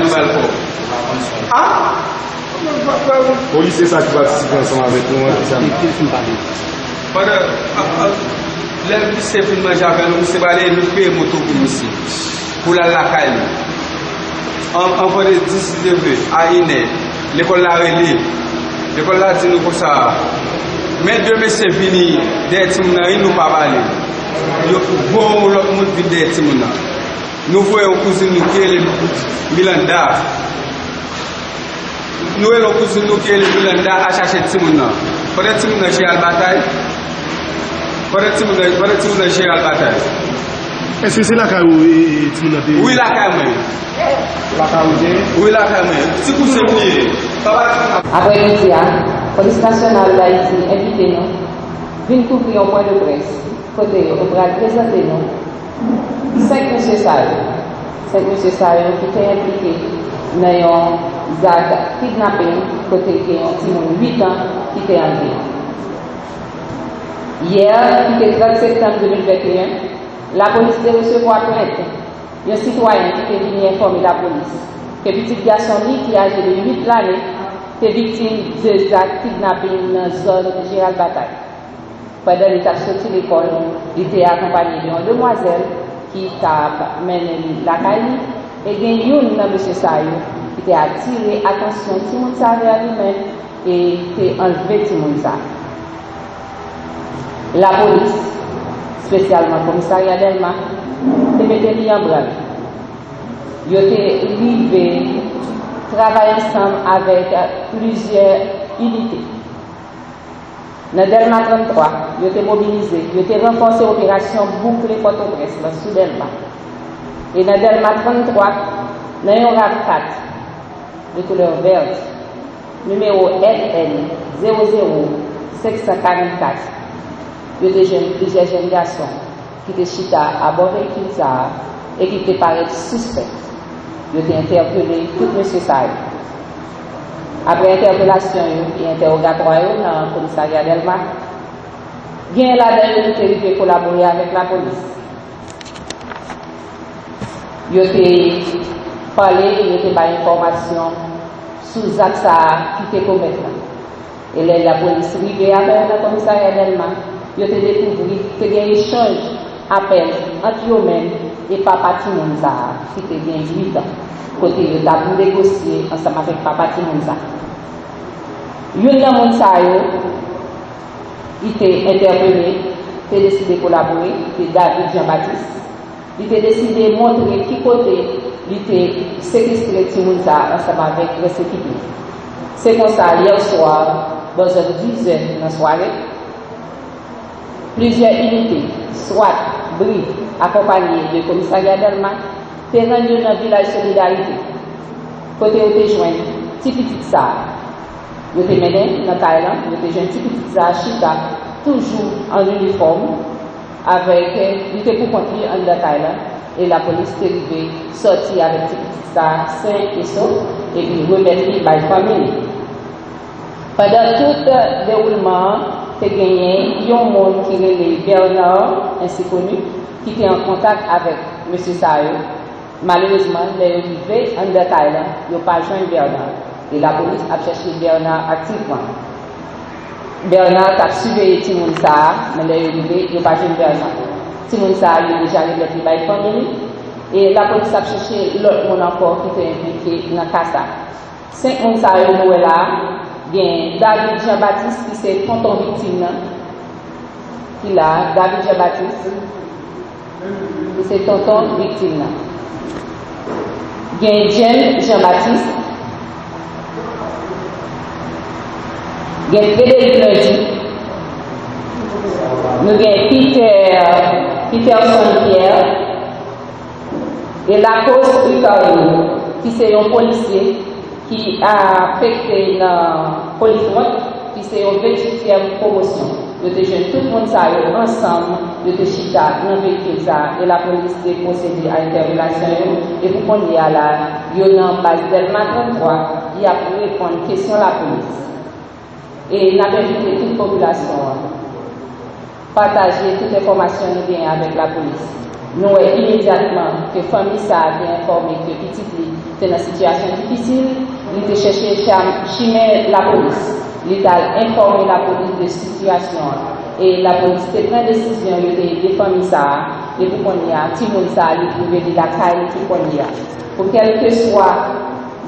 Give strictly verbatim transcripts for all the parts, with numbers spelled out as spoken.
Bal fò. Ah! Polisye sa ki patisipe ansanm avèk nou an. Pandan, a, a, lè misye fin manje avè nou, misye prale, nou peye moto pou misye, pou l al lakay li. An, anvan de dis, devè a inè, lekòl la rele. Lekòl la di nou konsa, men de mesye vini dèyè timoun nan, wi, nou pa pale. Yo, gwo lòt moun vin dèyè timoun nan. Nou voye yon kouzin nou ki rele Milanda. Nou rele yon kouzin nou ki rele Milanda al chache timoun nan. Pandan timoun nan jere al batay, pandan timoun nan, pandan timoun nan jere al batay. Èske se lakay ou, e, e, timoun nan te ye? Wi, lakay mwen. Lakay ou te ye? Wi, lakay mwen. Ti kouzen m li ye. Papa timoun nan. Aprè midi a, Polis Nasyonal Dayiti envite nou vin kouvri yon pwen de près kote yo pral prezante nou senk mesye sa yo. Senk mesye sa yo ki te enplike nan yon zak kidnaping kote gen yon timoun uit an ki te anlve. Yè, ki te trant septanm de mil venteyen, lapolis te resevwa plent yon sitwayen ki te vini enfòme lapolis ke pitit gason li ki aje de uit lane te viktim de zak kidnaping nan zòn Jeral Batay. Pandan li t ap soti lekòl, li te akonpanye de yon demwazèl ki t ap mennen li lakay li, e gen youn nan mesye sa yo ki te atire atansyon timoun sa vè li menm e te anlve timoun sa. Lapolis, espesyalman Komisarya Dèlma, te mete li an branl. Yo te rive travay ansanm avèk plizyè inite. Nan Dèlma tranntwa, yo te mobilize, yo te ranfòse operasyon boukle Pòtoprens lan sou Dèlma. E nan Dèlma tranntwa, nan yon rav kat de koulè vèt, nimewo N N zewo zewo senk san karannkat, yo te jwenn plizyè jèn gason ki te chita abò veyikil sa a e ki te parèt sispèk. Yo te entèpele tout mesye sa yo. Aprè entèpelasyon yo e entèwogatwa yo nan komisarya Dèlma, genyen ladan yo ki te rive kolabore avèk lapolis. Yo te pale, yo te bay enfòmasyon sou zak sa a ki te komèt la. E lè lapolis rive avè yo nan komisarya Dèlma, yo te dekouvri te gen echanj apèl ant yo menm e papa timoun sa a ki te gen uit an, kote yo t ap negosye ansanm avèk papa timoun sa a. Youn nan moun sa yo ki te entèpele te deside kolabore, se David Jean Baptiste. Li te deside montre ki kote li te sekestre timoun sa a ansanm avèk rès ekip li. Se konsa, yè swa, bò zòn dizè nan sware, plizyè inite, swat, bri, akonpanye de komisarya Dèlma, te rann yo nan vilaj Solidarite, kote yo te jwenn ti pitit sa a. Yo te mennen nan kay lan, yo te jwenn ti pitit sa a chita, toujou an inifòm, avèk, li te poukont li anndan kay lan, e lapolis te rive sòti avèk ti pitit sa a sen e sof, epi remèt li bay fanmi li. Pandan tout dewoulman an, te genyen yon moun ki rele Bernard, ensi koni, ki te an kontak avèk mesye sa yo. Malerezman, lè yo rive anndan kay lan, yo pa jwenn Bernard, e lapolis ap chèche Bernard aktivman. Bernard t ap siveye timoun sa a, men lè yo rive, yo pa jwenn Bernard. Timoun sa a, yo deja remèt li bay fanmi li, e lapolis ap chèche lòt moun ankò ki te enplike nan ka sa a. Senk moun sa yo nou wè la a, gen David Jean Baptiste ki se tonton viktim nan, ki la a, David Jean Baptiste, ki se tonton viktim nan. Gen James Jean Baptiste, gen Frédéric Lundi, nou gen Peter, Peterson Pierre, e Lacoste Ricardo, ki se yon polisye ki afekte nan polis wòt, ki se yon venntuityèm pwomosyon. Yo te jwenn tout moun sa yo ansanm, yo te chita nan veyikil sa a, e lapolis te pwosede a entèpelasyon yo, e pou kounye a la, yo nan baz Dèlma tranntwa, y ap reponn kesyon lapolis. E n ap envite tout popilasyon an pataje tout enfòmasyon nou genyen avèk lapolis. Nou wè imedyatman ke fanmi sa a te enfòme ke pitit li te nan sitiyasyon difisil, li te chèche cham- chimen lapolis. Li t al enfòme lapolis de sitiyasyon an. E lapolis te pran desizyon, yo te ede fanmi sa a. E pou kounye a, timoun sa a, li twouve li lakay li pou kounye a. Pou kèlkeswa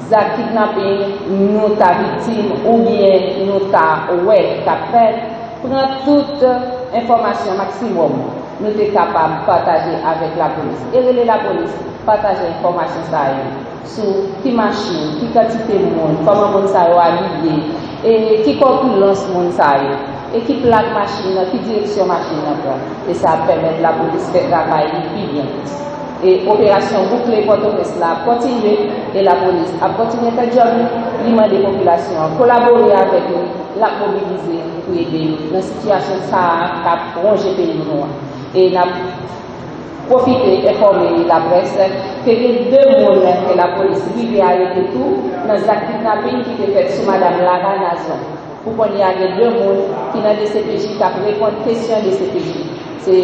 zak kidnaping nou ta viktim oubyen nou ta wè k ap fèt, pran tout enfòmasyon maksimòm nou te kapab pataje avèk lapolis. E rele lapolis, pataje enfòmasyon sa yo sou ki machin, ki kantite moun, kòman moun sa yo abiye, e ki kòpilans moun sa yo, e ki plak machin nan, ki direksyon machin nan pran. E sa ap pèmèt lapolis fè travay li pi byen. E operasyon boukle Pòtoprens la ap kontinye, e lapolis ap kontinye fè djòb li. Li mande popilasyon an kolabore avèk li, l ap mobilize pou ede yo nan sitiyasyon sa a k ap wonje peyi nou an. E n ap pwofite enfòme laprès ke gen de moun ke lapolis rive arete tou nan zak kidnaping ki te fèt sou madanm Lara Nazon. Pou kounye a, gen de moun ki nan D C P J k ap reponn kesyon D C P J. Se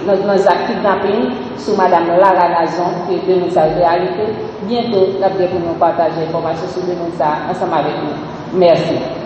nan, nan zak kidnaping sou madanm Lara Nazon ke de moun sa yo te arete. Byento, n ap gen pou nou pataje enfòmasyon sou de moun sa a ansanm avèk nou. Mèsi.